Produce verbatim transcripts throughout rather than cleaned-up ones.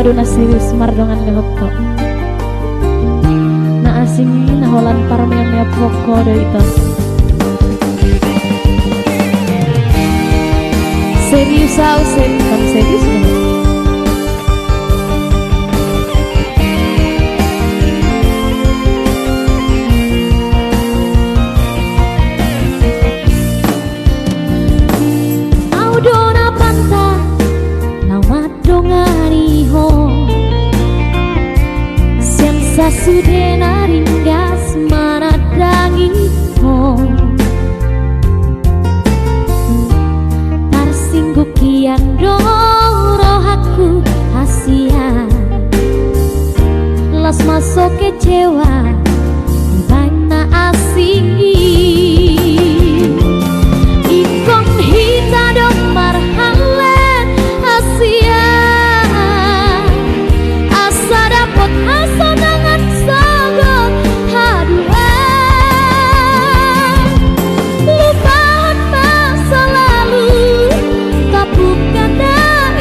Na serius mardongan dohot ho. Na asing i na holan parmeameaphon ho do ito. Serius au, serius, serius. Au do na pantas laho mandongani ho, sian sasude na ringgas manandangi ho. Tarsinggung hian do rohangku, hasian, las ma so kecewa dibaen na asing i. Ingkon hita do marhallet, hasian, asa dapot hasonangan sogot haduan. Lupahon masa lalu, tabuka na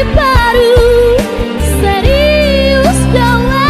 imbaru. Serius do au.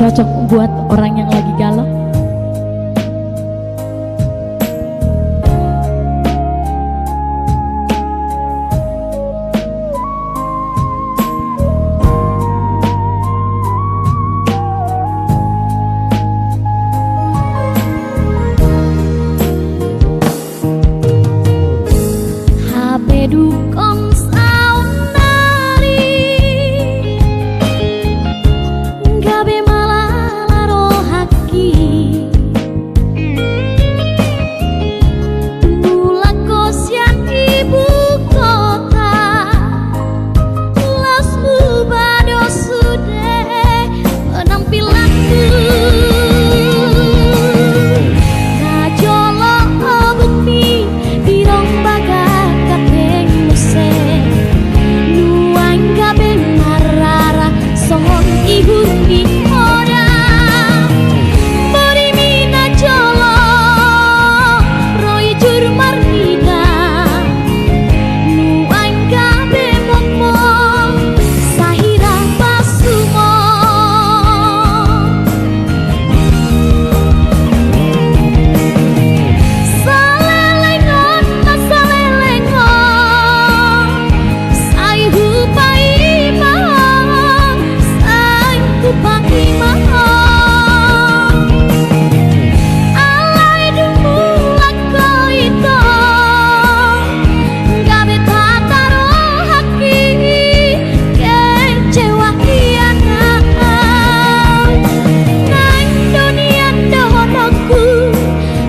Cocok buat orang yang lagi galau. Hape dungkon saonnari gabe malala rohangki. Mulak ho sian ibu kota, las huba do sude penampilanmu. Na jolo obukmi di rombaga gandeng muse, nuaeng gabe marrara songon ihur ni hoda. Borimi na jolo ro ijur marnida, nuaeng gabe mokmok sahira pasumon. Salelengon ma salelengon, sai hupaima ho, sai hupaima ho. Alai dung mulak ho ito, gabe tata rohangki, kecewa hian au. Naeng do nian dohononku,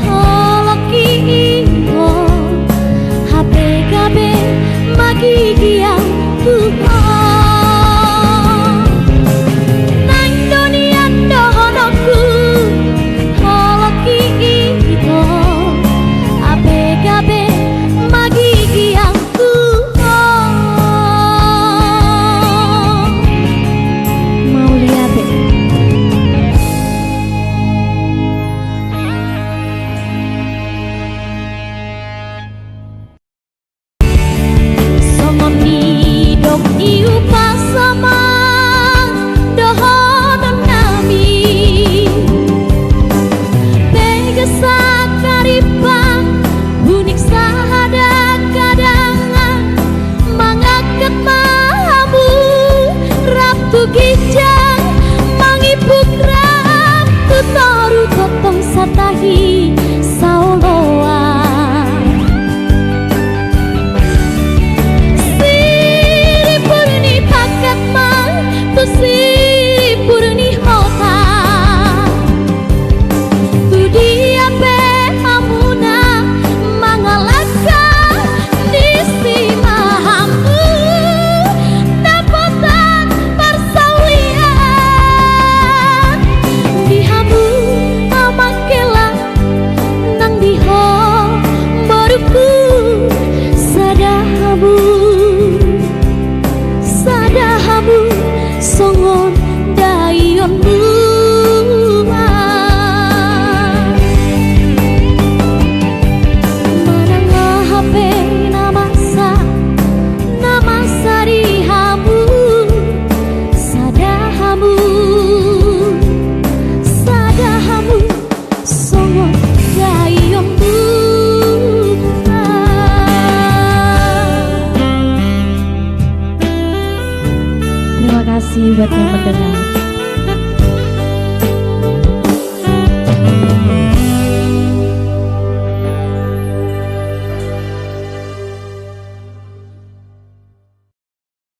holongki i ho, hape gabe magigiang tu ho. Naeng do nian dohononku, holongki i ho, hape gabe magigiang tu ho. Mauliate. Songon nidok ni umpasama dohononnami, peges sangkarimpang, bunik sahadang-hadangan, mangangkat ma hamu rap tu ginjang, mangipuk rap tu toru, tongtong satahi saoloan. Sirimpur ni pangkat ma tu sirimpur ni hota. Tu dia pe hamuna mangalangka, disi ma hamu dapotan parsaulian. Di hamu amang hela, nang di ho borungku, sada hamu, sada hamu songon daion muna. Manang aha pe na masa, na masa di hamu, sada hamu, sada hamu songon daion muna. Terima kasih buat yang mendengar.